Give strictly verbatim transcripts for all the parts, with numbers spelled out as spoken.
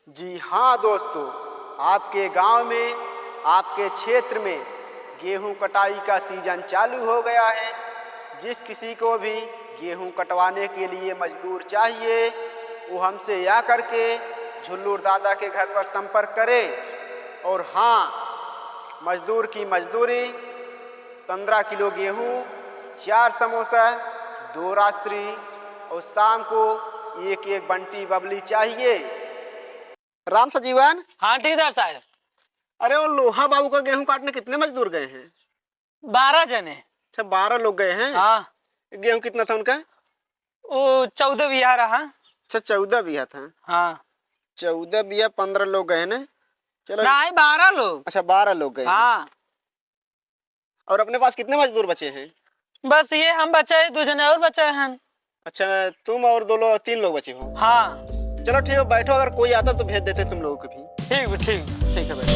जी हाँ दोस्तों, आपके गांव में, आपके क्षेत्र में गेहूं कटाई का सीजन चालू हो गया है। जिस किसी को भी गेहूं कटवाने के लिए मजदूर चाहिए, वो हमसे या करके झुल्लूर दादा के घर पर संपर्क करें। और हाँ, मजदूर की मजदूरी, पन्द्रह किलो गेहूं, चार समोसा, दो राजश्री और शाम को एक एक बंटी बबली चाहिए। राम सजीवन। हाँ, ठेकेदार साहब। अरे, वो लोहा बाबू का गेहूं काटने कितने मजदूर गए हैं? बारह जने। अच्छा, बारह लोग गए हैं? हाँ। गेहूं कितना था उनका? वो चौदह बीघा रहा। अच्छा, चौदह बीघा था। हाँ। चौदह बीघा, पन्द्रह लोग गए हैं ना? चलो। नहीं, बारह लोग। अच्छा, बारह लोग गए हैं। हाँ। और अपने पास कितने मजदूर बचे हैं? बस ये हम बचे हैं, दो जने और बचे हैं। अच्छा, तुम और दो लोग, तीन लोग बचे हो? हाँ। चलो ठीक है, बैठो, अगर कोई आता तो भेज देते तुम लोगों को भी। ठीक बा, ठीक बा। ठीक है, बैठो।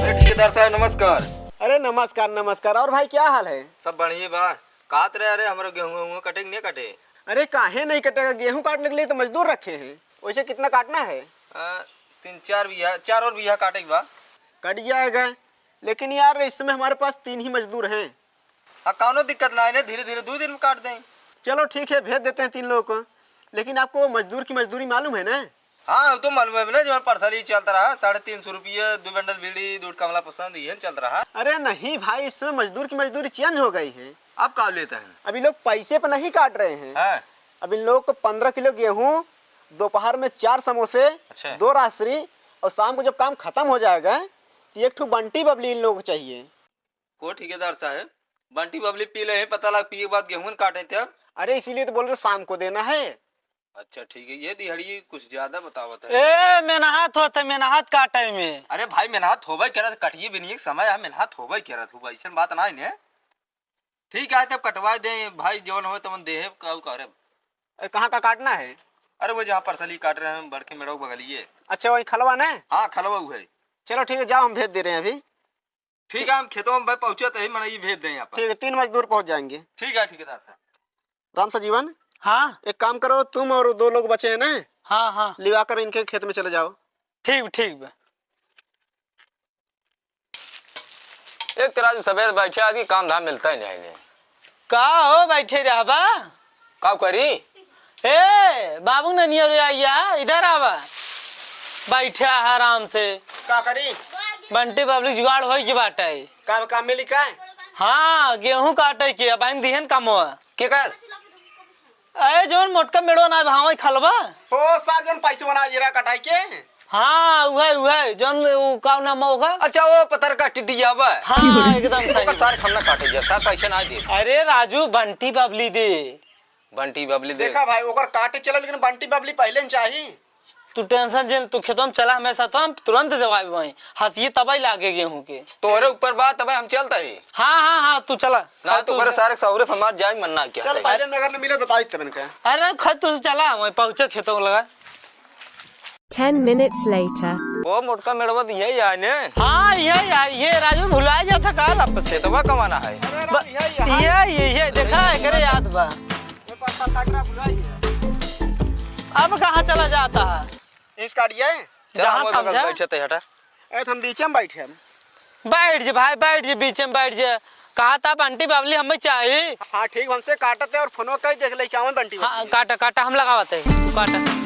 अरे ठेकेदार साहब, नमस्कार। अरे नमस्कार, नमस्कार। और भाई, क्या हाल है? सब बढ़िया बा। कहत रहे, अरे, हमरो गेहूं, गेहूं कटे कि नहीं कटे? अरे, काहे नहीं कटेगा? गेहूं काटने के लिए तो मजदूर रखे हैं। वैसे कितना काटना है? आ, तीन चार बीघा, चार और बीघा काटे के बा। कट जाएगा, लेकिन यार, इस समय हमारे पास तीन ही मजदूर हैं। हाँ, कौनो दिक्कत ना है, धीरे धीरे दो दिन में काट दें। चलो ठीक है, भेज देते हैं तीन लोगों को, लेकिन आपको मजदूर की मजदूरी मालूम है ना? हाँ, वो तो मालूम है ना, जो परसली चलता रहा, साढ़े तीन सौ रुपये, दो बंडल बीड़ी, दो कमला पसंद, ये चलता रहा। अरे नहीं भाई, इस समय मजदूर की मजदूरी change हो गई है। अब का लेता है? अब इन लोग पैसे पे नहीं काट रहे हैं। हाँ। अब इन लोग को पन्द्रह किलो गेहूं, दोपहर में चार समोसे, अच्छा। दो राजश्री, और शाम को जब काम खत्म हो जाएगा तो एक ठो बंटी बबली इन लोगों को चाहिए। को ठेकेदार साहब, बंटी बबली पी ले, पता लग पिए के बाद गेहूं काटे तब। अरे इसीलिए तो बोल रहे शाम को देना है। अच्छा ठीक है, ये दिहाड़ी कुछ ज्यादा बतावत है। ए, मेहनत होत है, मेहनत काटे में। अरे भाई, मेहनत होबे करत, कटिए बिनिए के समय है, मेहनत होबे करत हुआ, ऐसन बात ना है ने। ठीक है, तब कटवा दे भाई, जवन हो तवन देहे, काऊ करे। अरे, कहाँ का काटना है? अरे, वो जहाँ परसली काट रहे हैं, बड़के मेड़ो बगलिए। अच्छा, वही खलवा ना? हाँ, खलवा वो है। चलो, ठीक है, जाओ, हम भेज दे रहे हैं अभी। ठीक है, हम खेतों में भाई पहुँचे तो ही, मने ये भेज दें यहाँ पर। ठीक है, तीन मजदूर पहुँच जाएंगे। ठीक है, ठेकेदार साहब। राम सजीवन। हाँ? एक काम करो, तुम और दो लोग बचे हैं ना? हाँ, हाँ। लिवा कर इनके खेत में चले जाओ। ठीक, ठीक बा। एक तरह से सवेर बैठे आदमी काम धाम मिलता ही नहीं ने। का हो, बैठे रहबा? का करी? ए, बाबू ननिया रे, आइया, इधर आवा। बैठा है आराम से। का करी? बंटी बबली जुगाड़ होई के बाटे। का काम मिली का? हाँ, गेहूं काटे के, अब आइन दिहन कामवा। के कर? अरे, जौन मोटका मेड़वा ना भाव खलबा। ओ, सार जौन पैसे बना दे रहा कटाई के। हाँ, उहे, उहे, जौन उ का नाम होगा? अच्छा, वो पतरका टिड्डिया बा। हाँ, एकदम सही। ओकर सार हम ना काटे जा, सार पैसे ना दे। अरे राजू, बंटी बबली दे। बंटी बबली दे। देखा भाई, ओकर काटे चला, लेकिन बंटी बबली पहले न चाही। तू tension जिन, तू खेतों में चला, हमें साथ हम तुरंत देवाई वहीं। हंसिए तबाही लागे गेहूं के। तोहरे ऊपर बात, तबाही हम चलता ही। हाँ, हाँ, हाँ, तू चला। ना, तू तू ओकरे से सारे सौरे पे हमार जाए मन ना क्या चल, है। पहले नगर में मिले, बताई तबन का। अरे, खै तू चला, वहीं पहुंचे खेतों लगा। Ten minutes later. वो मोटका मेड़वा तो यही है ने? हाँ, यही है, ये राजू भुला जाता काल आपस से। खेतवा कमाना है। अरे, ब-, यही है। ये, ये, ये, देखा है, करे याद बा। ये पत्ता काटना भुला गया। अब कहाँ चला जाता है? इस काट गया है? चल, जहाँ हम बगल समझा। बैठे थे, हटा। ए, तो हम बीचे में बैठे हम। बैठ जे भाई, बैठ जे, बीचे में बैठ जे। कहा था बंटी बबली हमें चाही। हाँ, ठीक, हमसे काटत है और फोनो कई देख ले, क्या बंटी हाँ, बबली? काटा, काटा, हम लगावत है, तू काटा।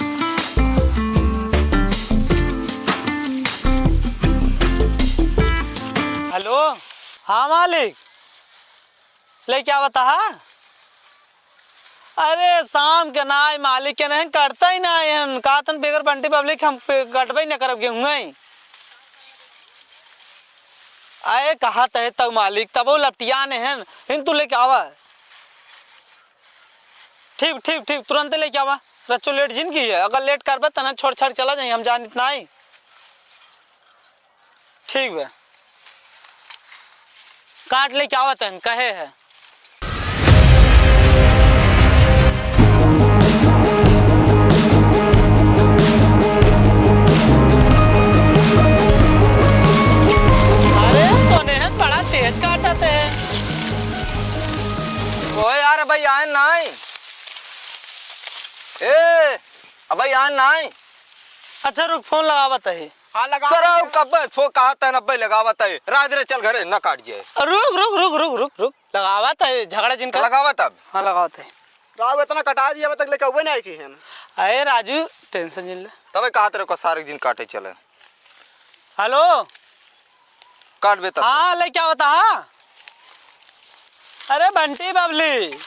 हेलो, हाँ मालिक, लेके आवत हा? अरे, शाम के ना आई, मालिक के नहीं, कटता ही ना आई हन। कहत हन, "बेगर बंटी बबली के हम पे-, कटबे ही न करब गेहूं।" आए, कहत है तब मालिक, तब वो लपटिया ने हन, हिन तू लेके आवा। ठीक, ठीक, ठीक, तुरंते लेके आवा। रचो लेट जिन की है, अगर लेट करबे, तना छोड़ छाड़ चला जाई, हम जानित ना आई। ठीक बा, काट लेके आवत हन, कहे है। अरे, तोने है बड़ा तेज काटत है। ओ यार, भाई आए नाई। ए, अबे यहाँ ना आए। अच्छा रुक, फोन लगावत है। हाँ, लगावत सर, है। कब्बे सो कहा तैन अब्बे लगावत है। राज रे, चल घरे, ना काट जाए। रुक, रुक, रुक, रुक, रुक, रुक। लगावत है, झगड़ा जिनका। लगावत अब। हाँ, लगावत है। राव इतना कटा दिया, अब तक लेके हुए नहीं की है ना। अरे राजू, tension जिन ले। तबे कहा तेरे को सारे दिन काटे चले। हेलो। काट बे तब। हाँ, ले क्या होता है? अरे बंटी बबली,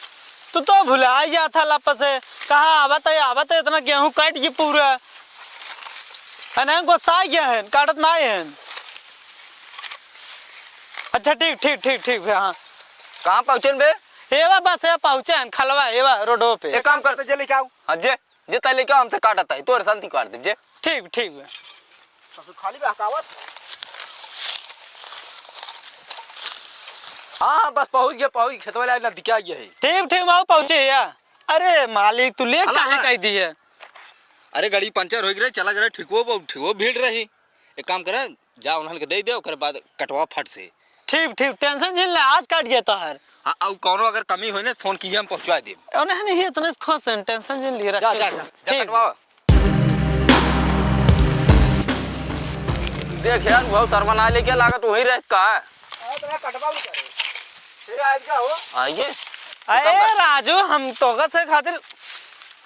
तू तो भुला ही जाता लप से। कहाँ आवत है, आवत है, इतना गेहूं काट के पूरा। है ना, गुस्सा गया है, काटत ना है। अच्छा, ठीक, ठीक, ठीक, ठीक भे, हाँ। कहाँ पहुँचे बे? एवा बस, ए पहुँचे हैं, खलवा, एवा रोडो पे। एक काम करते, जे लेके आओ। हाँ, जे। जे तै लेके हमसे काटत है, तोरे साथ ही काट देब जे। ठीक, ठीक बा। तो फिर खाली बहकावत। हाँ, हाँ, बस पहुँच गया, पहुँच गया, खेतवा लाइन नजदीक आ गया है। ठीक, ठीक, माऊ पहुँचे या। अरे मालिक, तू लेट हला, काहे हला। कह दी है? अरे गाड़ी पंचर हो गई रहे, चला गए, ठीक हो, वो ठीक हो, भीड़ रही। एक काम करे, जा उन्हन के दे दे, ओकरे बाद कटवा फट से। ठीक, ठीक, tension झेल ले, आज काट जाता है। हाँ, अउ कौनो अगर कमी होई ना, फोन किए हम पहुँचवा देब। उन्हें नहीं, इतने से खुश हैं, tension झेल लिए, जा, रखे जा, रहो। जा, जा, ठीक। कटवाओ। देख यार, बहुत शर्मा ना लेके लागत वहीं रह का है। हाँ, तो मैं कटवा भी करे। फिर आज क्या हो? आइए। अरे राजू, हम तो से खातिर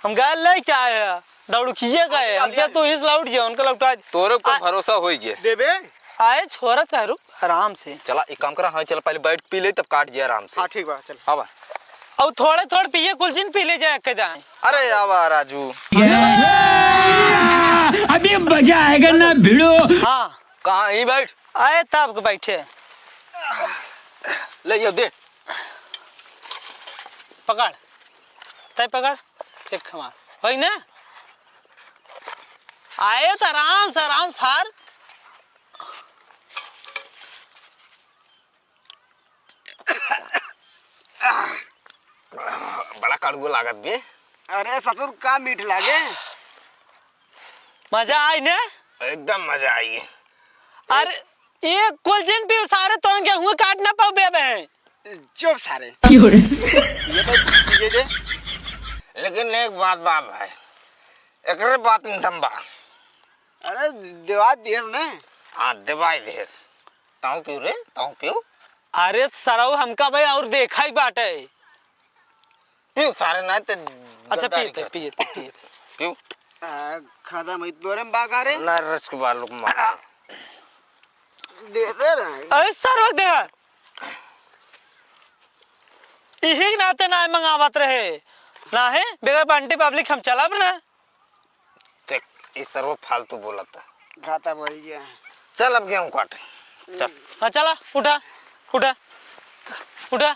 हम गए ले क्या है? दौड़किए गए, हम क्या तू इस लौट गया, उनका लौटा दे। तोरे ऊपर आ- भरोसा होई गया। देबे? आए छोरा का रुक, आराम से। चला, एक काम करा, हाँ, चला, पहले बैठ पी ले, तब काट गया आराम से। हाँ, ठीक बा, चल। हाँ बा। और थोड़े थोड़े पिए, कुल जिन पी ले जाए, के जाए। अरे आवा राजू। अभी मजा आएगा ना भिड़ो। हाँ। कहाँ ही बैठ? आए तब के बैठे। ले ये दे। पकड़, तय पकड़, एक हमार। होई ना? आए तो आराम से, आराम से फार। बड़ा कड़ुआ लागत बे। अरे ससुर, का मीठ लागे। मजा आई ने? एकदम मजा आई। अरे, ये कुल जिन भी सारे तोड़ के हुए काट ना पाओ बे बे। चुप सारे। क्यों रे? ये तो, ये दे। लेकिन एक बात बा भाई, एकरे बात में दम बा। अरे, देवा देस ने। हाँ, देवाई देस। ताऊ पियो रे, ताऊ पियो। अरे सरऊ, हमका भाई और देखा ही बाटे। पियो सारे, ना ते अच्छा, गद्दारी पिए थे, करते। पिए थे, पिए थे। पियो। आ, खत्म हुई तोरे में बागा रे। ना रस के बालू को मार। दे दे रहे। अरे सरऊ, देखा। इही के नाते ना मंगावत रहे। ना है, बगैर बंटी पब्लिक हम चलब ना। देख, ई सर्व फालतू बोलत। खाता भरी गया। चल, अब गेहूं काटे। चल। हाँ, चला, उठा, उठा, उठा।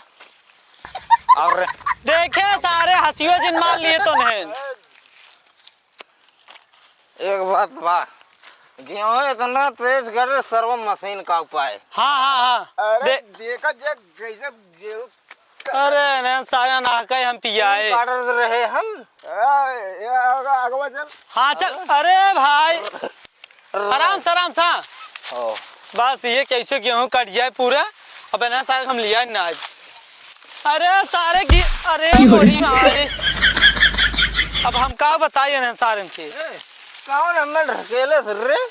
और रे? देखे, सारे हंसियो जिन मार लिए तो नहीं। एक बात बा, गेहूं इतना तेज करे, सर्व मशीन का उपाय। हाँ, हाँ, हाँ। अरे, दे- देखा जे कैसे गेहूं अरे, नहीं, सारे ना कहे हम पियाए। काटत रहे हम। ए, ए, आग-, आगवा चल। हाँ, चल। अरे भाई, आराम से, आराम से। ओ। बस ये कैसे गेहूं कट जाए पूरा, अब ना सारे हम लिया ना आज। अरे सारे गे-, अरे मोरी माँ रे। अब हम का बताइए ना सारे के। ए, कौन हमें ढकेले फिर रे?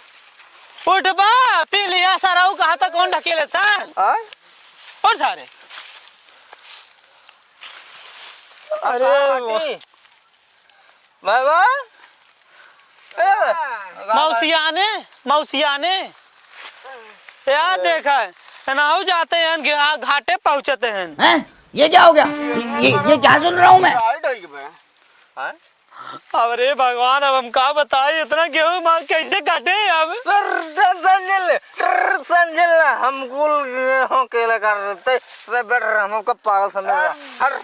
उठ बा, पी लिया सारा, ऊ कहा था कौन ढकेले सा? हाँ? और सारे। अरे, बाबा। ए, मौसियाने, मौसियाने। यार देखा है, एनाहू जाते हैं, घा-, घाटे पहुँचते हैं। हैं? ये क्या हो गया? ये, ये, ये क्या सुन रहा हूँ मैं? हाँ? अरे भगवान, अब हम का बताई, इतना गेहूं मां कैसे काटे अब? सर, टेंशन जिन ले, टेंशन जिन ले, हम कुल गेहूं अकेले काट देते, से बेटर हमको पागल समझ रहा। हर,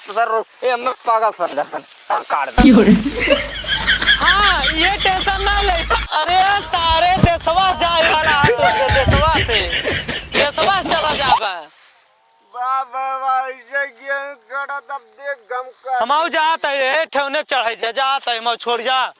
सर, ये हमें पागल समझ रहा, सर, काट दे। हाँ, ये टेंशन ना ले, सा-, अरे सारे देशवा से जाए वाला है, तो उसके देशवा से, देशवा से चला जाबा। वाह, वाह, वाह, ऐसे गेहूं कटा तब देख गम का। हम आऊ जात है, ए, ठेवने पे चढ़ाई जा, जात है, हम आऊ छोड़ जा।